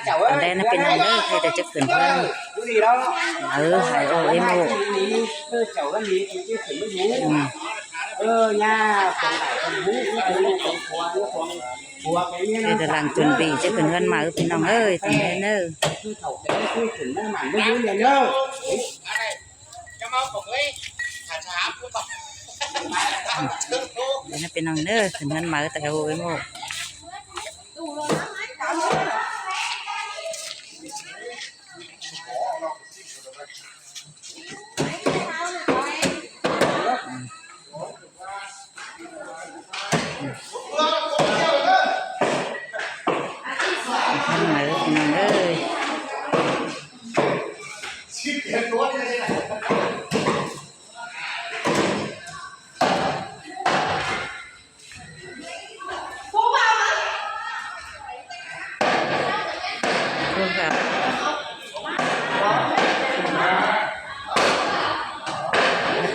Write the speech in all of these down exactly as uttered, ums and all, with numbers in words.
Ăn đen ꞌnị ꞌpi ꞌnọng ꞌnớ, ꞌhứ đảy ꞌchớ khửn ꞌhướn máư hảư ô ꞌi ꞌmộ. ꞌHứ đảy lăng chuẩn bị ꞌchớ khửn ꞌhướn máư ꞌpi ꞌnọng ơi, tăm ꞌhướn ꞌnớ. Đen ꞌnị ꞌpi ꞌnọng ꞌnớ, khửn ꞌhướn máư tăm ô ꞌi ꞌmộ. Khửn ꞌhướn máư ꞌpi ꞌnọng ơi.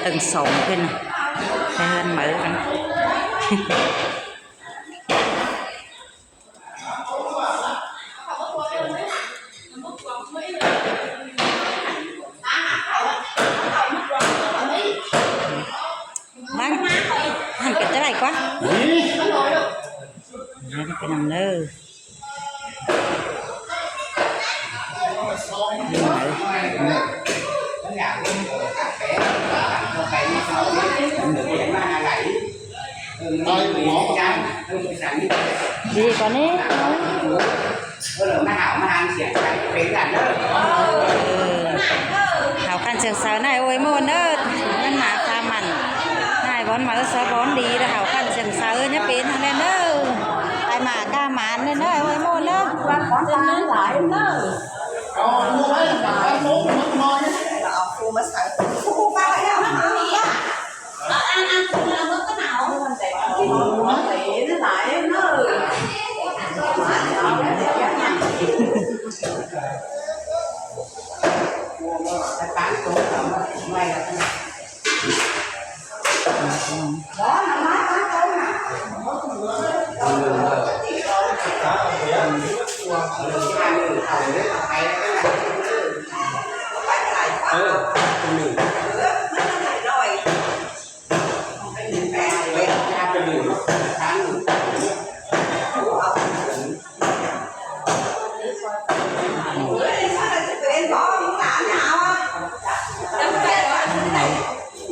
Tơng song ꞌpứng ꞌnị, ꞌhướn máư ꞌnị. Bang, hẳn cái ꞌchớ đảy ꞌquá. Hẳn ꞌpi ꞌnọng ꞌnớ. Đi con đi. Hảư căn siêng saư ꞌnị ôi ꞌmôn ꞌnớ, ꞌnặn ꞌmá ꞌkhạ mẳn. ꞌNị bón máư saư bón đi, hảư căn siêng saư ꞌnhá pên ꞌhăng ꞌnị ꞌnớ. Ai ꞌmá ꞌca mán ꞌnị ꞌnớ, ôi ꞌmôn ꞌnớ.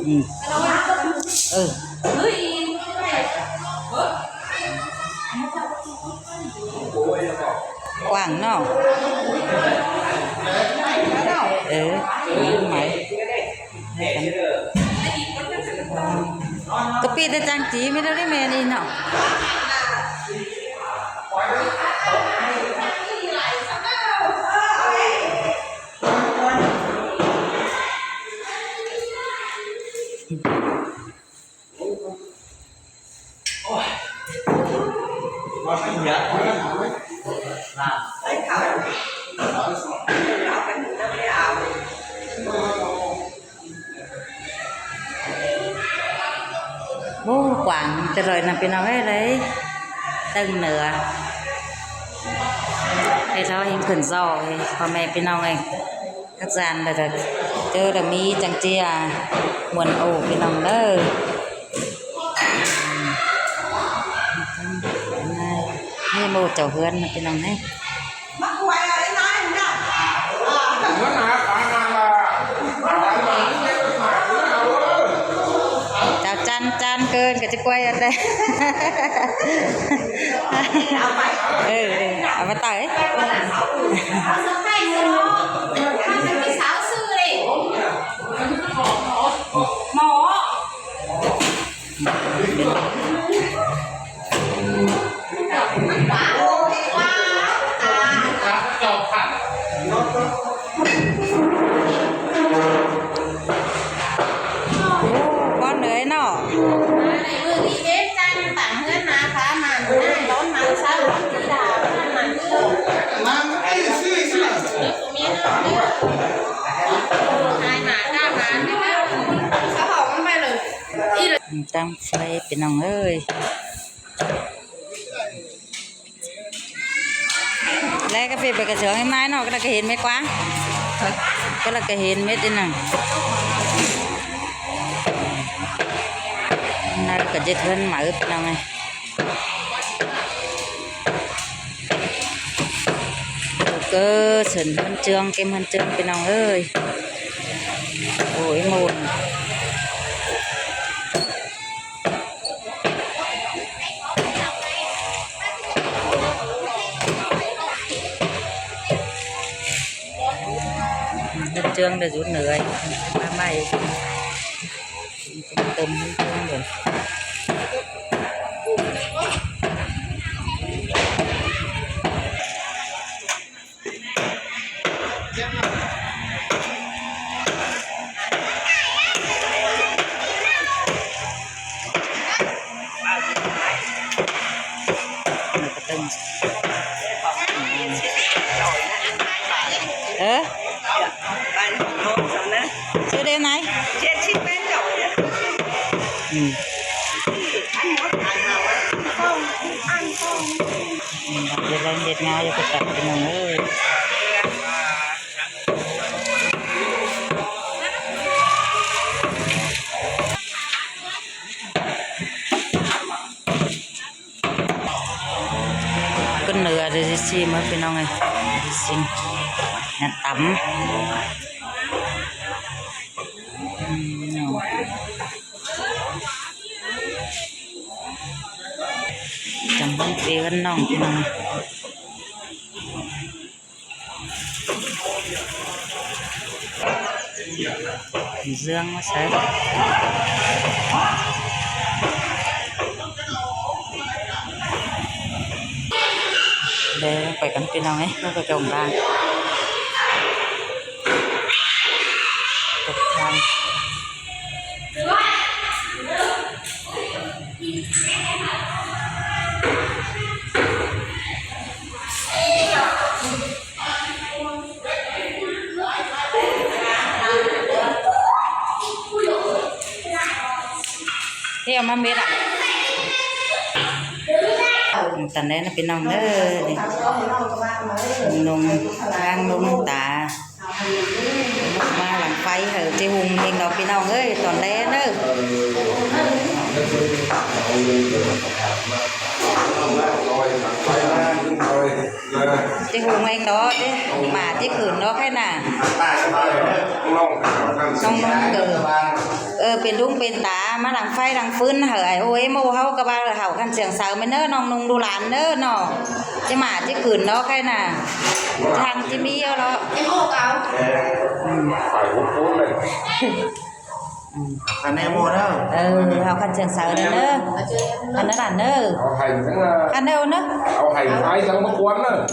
Ừ. Ừ. Quảng nó. Ừ. Máy. Cái pi ta trang trí mới đâu đi men đi nó. Bố quảng từ rồi nằm bên nào hết đấy. Tưng nữa. Cái đó hình khẩn do thì con mẹ bên nào này. Các gian là được. Chứ là mi chẳng chia. Muôn ổ bên lòng đó. Hê mô chảu hươn ꞌpi ꞌnọng ꞌnớ. Chảu chăn, chăn ꞌcợn ꞌcọ ꞌchí quay ăn đảy. Ừ, ừ, au ꞌmá tải. Ú, bón lưới nó. Tăng phơi ꞌpi ꞌnọng ơi. Lé ꞌcọ phi pay ꞌcọ sương ꞌmí ꞌnọi ꞌnọ, ꞌcọ ꞌcọ hên mết ꞌquá. ꞌCọ ꞌcọ hên mết đi nẳng. ꞌNọ ꞌcọ ꞌdệt ꞌhướn máư ꞌpi ꞌnọng ơi. ꞌCọ sưn ꞌhướn ꞌchương, ꞌkêm ꞌhướn ꞌchương ꞌpi ꞌnọng ơi. Ôi, môn. ꞌHướn ꞌchương đa dú nưa. Ba mai. Tôm ꞌhướn ꞌchương đa. Ơ? Chưa đêm nay. Ừ. Việt Nam Việt Nga cho tất cả ꞌpi ꞌnọng ơi. Con nưa đi xi ꞌmớ ꞌpi ꞌnọng ơi. Đi xin. Nhà tắm. Ừ, no. Tắm ꞌhướn ꞌpi ꞌhướn ꞌnọng ꞌpi ꞌnọng ơi. Dưỡng ꞌmá sáư. Đe, pay căn ꞌpi ꞌnọng ơi, ꞌcọ pay căn đang. Cốc thang. Thế mà mệt à? Tăn đen ꞌpi ꞌnọng ơi. Nông, đang nông ta. Má lăng ꞌpháy hảư ꞌchí hung ꞌnưng đó ꞌpi ꞌnọng ơi, tỏn đen ơ. ꞌChí hung ꞌnưng đó, ꞌchí mả ꞌchí khửn đó khay nả. Nông nông cử. Ơ, pên ꞌlung pên ta, má lăng ꞌpháy lăng ꞌphứn hảư ai ôi, ꞌmô ꞌháu ꞌcọ ba hảư khăn siêng saư ꞌmen ꞌnớ, nông nông đu lan ꞌnớ, no. ꞌChí mả ꞌchí khửn đó khay nả. Thăng ꞌchí ꞌmí ꞌo lo. Phải hút vốn này. Khăn ꞌnị ꞌmô ꞌnớ. Ơ, hảư khăn siêng saư ꞌnớ. Khăn ꞌnớ đản ꞌnớ. Khăn ꞌnớ ꞌnớ. Au hành ai dăng ꞌmá quán ꞌnớ.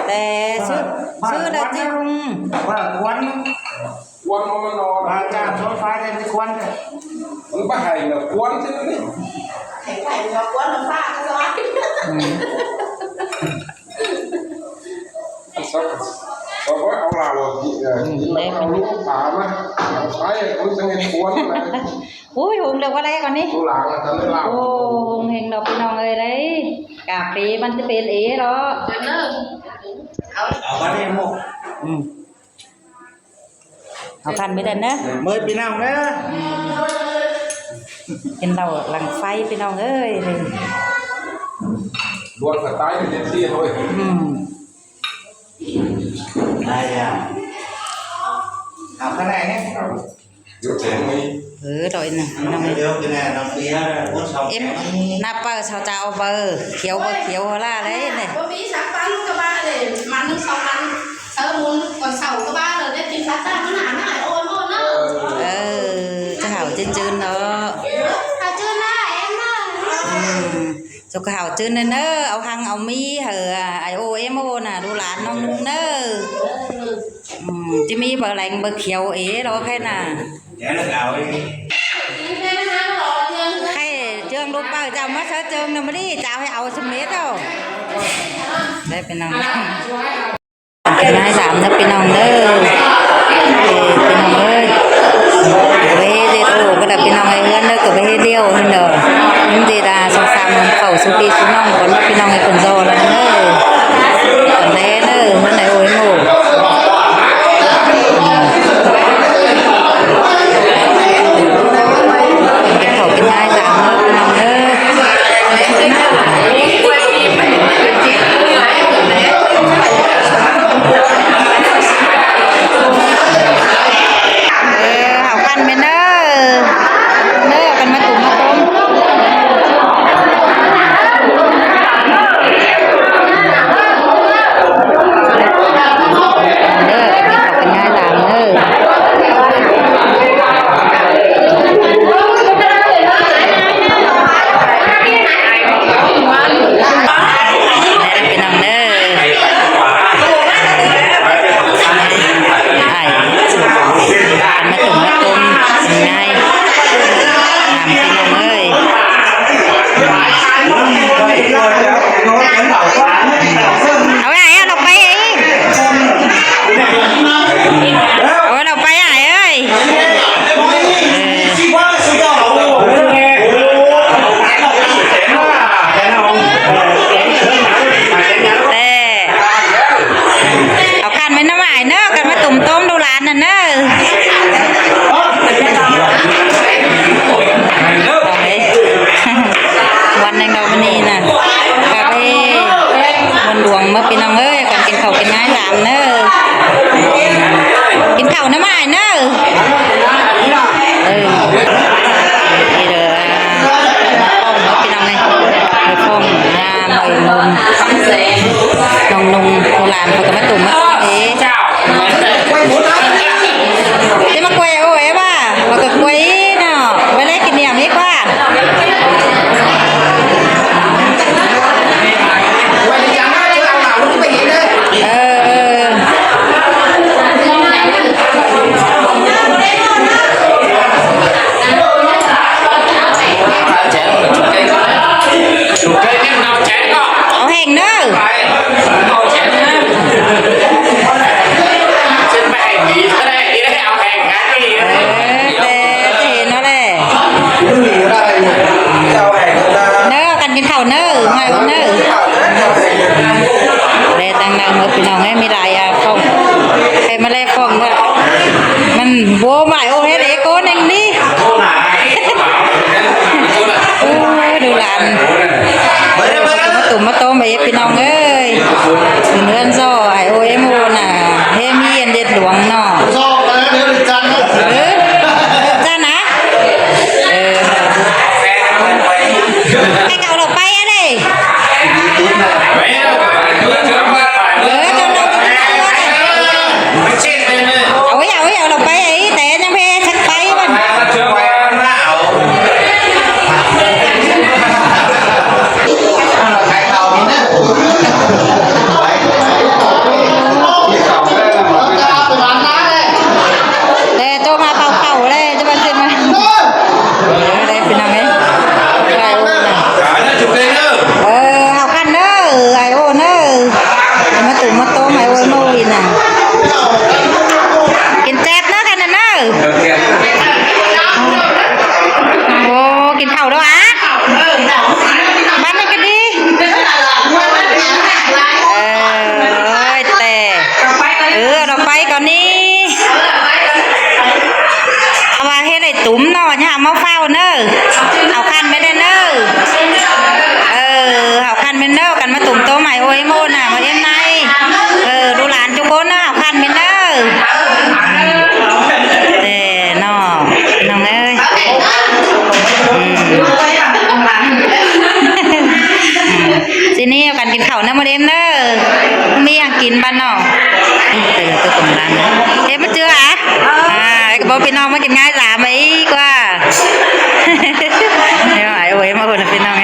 Té sư, sư đã ꞌchí hung. Ba quán. Quán nó nó. Ba chả số phái lên cái quán này. Nó bắt hành là quán chứ đấy. Hành là quán nó pha cái đó. Ừ. Sao, sao có ao lào, ờ, ừ, đi đấy, ao lũ phá mà. Phá là cũng sẽ nghe quán mà. Ui, hung được qua đây con đi. Lũ làng là tao mới làm. Ồ, hung hăng đó ꞌpi ꞌnọng ơi đấy. Cà phê bắn cái bên ấy đó. Ở, ở bên đây một. Ừ. Au khăn ꞌmí đen ꞌnớ. Mời ꞌpi ꞌnọng ꞌnớ. Ăn ꞌlẹo lăng ꞌpháy ꞌpi ꞌnọng ơi. Đuổi phải tay thì lên kia thôi. Ừ. Đây à. Au khăn ꞌnị ꞌnớ. Đuổi chén đi. Ừ, rồi nè, ꞌpi ꞌnọng ơi. Đuổi cái này, nó kia, bốn sáu. Em, chén đi. Nạp vào sao cháo bơ, khiếu bơ, khiếu hả la đấy nè. Có bí sáng pán ꞌcọ ba để mắn sáu mắn. Saư mun ꞌcọ sau ꞌcọ ba lỏ ꞌdệt kin sắt ta ꞌmá nả ꞌnớ ai ôi ꞌmô ꞌnớ. Ơ, ꞌchọ hảư ꞌchưn ꞌchưn đó. Hảư ꞌchưn ꞌnớ em ꞌnớ. Ừ. Chúc hảư ꞌchưn ꞌnớ ꞌnớ, au hăng au ꞌmí hảư, à, ai ôi em ꞌmô nả đu lan ꞌnọng ꞌnớ. Ừ, ꞌchí ꞌmí bơ leng bơ khiếu ế lo khay nả. Khay ꞌchương đu pơ chao ꞌmá saư ꞌchương ꞌnớ ꞌmá đi, chao hảư au sum mết ꞌnớ. Đấy, ꞌpi ꞌnọng. Cái mai dám ꞌnớ ꞌpi ꞌnọng ꞌnớ. Ê, ꞌpi ꞌnọng ơi. Cái bé dệt ô, cái là ꞌpi ꞌnọng ơi ꞌhướn ꞌnớ, cái bé điêu ꞌhướn ꞌnớ. ꞋMí dệt à, song sam khẩu su pi su ꞌnọng, con ꞌnớ ꞌpi ꞌnọng ơi con giò lắm ꞌnớ. Con bé อันนั้นเนอะ เอาเลย วันหนึ่งเราวันนี้นะ กาเฟ มันดวงมาพี่น้องเอ้ย กันกินข้าวกินง่ายสามเนอะ กินข้าวน้ำอ้ายเนอะ เออ นี่เด้อ พี่น้องเอ้ย ไปฟ้องงามเอาเองนม น้องนุ่งโบราณเขาก็มาตุ่มมาต้มเอง เดี๋ยวมา กล้วย โอ้ยว่า มันก็กล้วยเนาะ ไม่ได้กินเหนียวดีกว่า เออ เออ เอาแห้งเนอะ เออ แต่ แต่เห็นแล้วแหละ เนอะ กันกินข้าวเนอะ มาเนอะ แลตั้งนานเมื่อพี่น้องให้มีหลายอ่ะฟ้อง ใครมาแลฟ้องว่า มันโบหมายโอเฮดเอโก้แห่งนี้ โอ้ย ดูหลาน มาตุ่มมาต้มเอฟพี่น้องเอ้ย เพื่อนโซ่ไอโอเอ็มโอน่ะ เฮมีอันเด็ดหลวงเนาะ เออ จ้านะ เออ ให้เขาเราไปอะเลย เออ เจ้าเราไปกินข้าวเลย เอาไว้ เอาไว้ เอาเราไปไอ้แต่ยังเพชักไปมัน แต่โจมาเป่าเข่าเลย จะมาเซ็นมา เออ ได้พี่น้องเอ้ย ไอโอนะ เออ เอาคันเนอะ ไอโอเนอะ มาตุ่มมาต้มไอโอโมอีกนะ กินแจ๊บเนอะคันนั้นเนอะ โอ้ กินข้าวแล้วอะ บ้านนี้ก็ดี เออ แต่ เออ เราไปก่อนนี่ เอามาให้ได้ตุ่มเนาะ เนี่ย เอามาเฝ้าเนอะ เอาคันไม่ได้เนอะ เออ เอาคันไม่เนอะ กันมาตุ่มโต๊ะใหม่โอ้ยโมน่ะ มาเอ็นไน เออ ดูหลานจุกคนเนอะ เอาคันไม่เนอะ แต่เนาะ น้องเอ้ย อืม ทีนี้เอากันกินข้าวนะโมเดมเนอะ มีอย่างกินบ้านเนาะ เออ ตัวของร้านนะ เอ๊ะ มาเจอหะ อ่า ก็บอกพี่น้องมากินง่ายสามไปอีกว่า เดี๋ยวไอ้โอ้ยมาคนละพี่น้องไง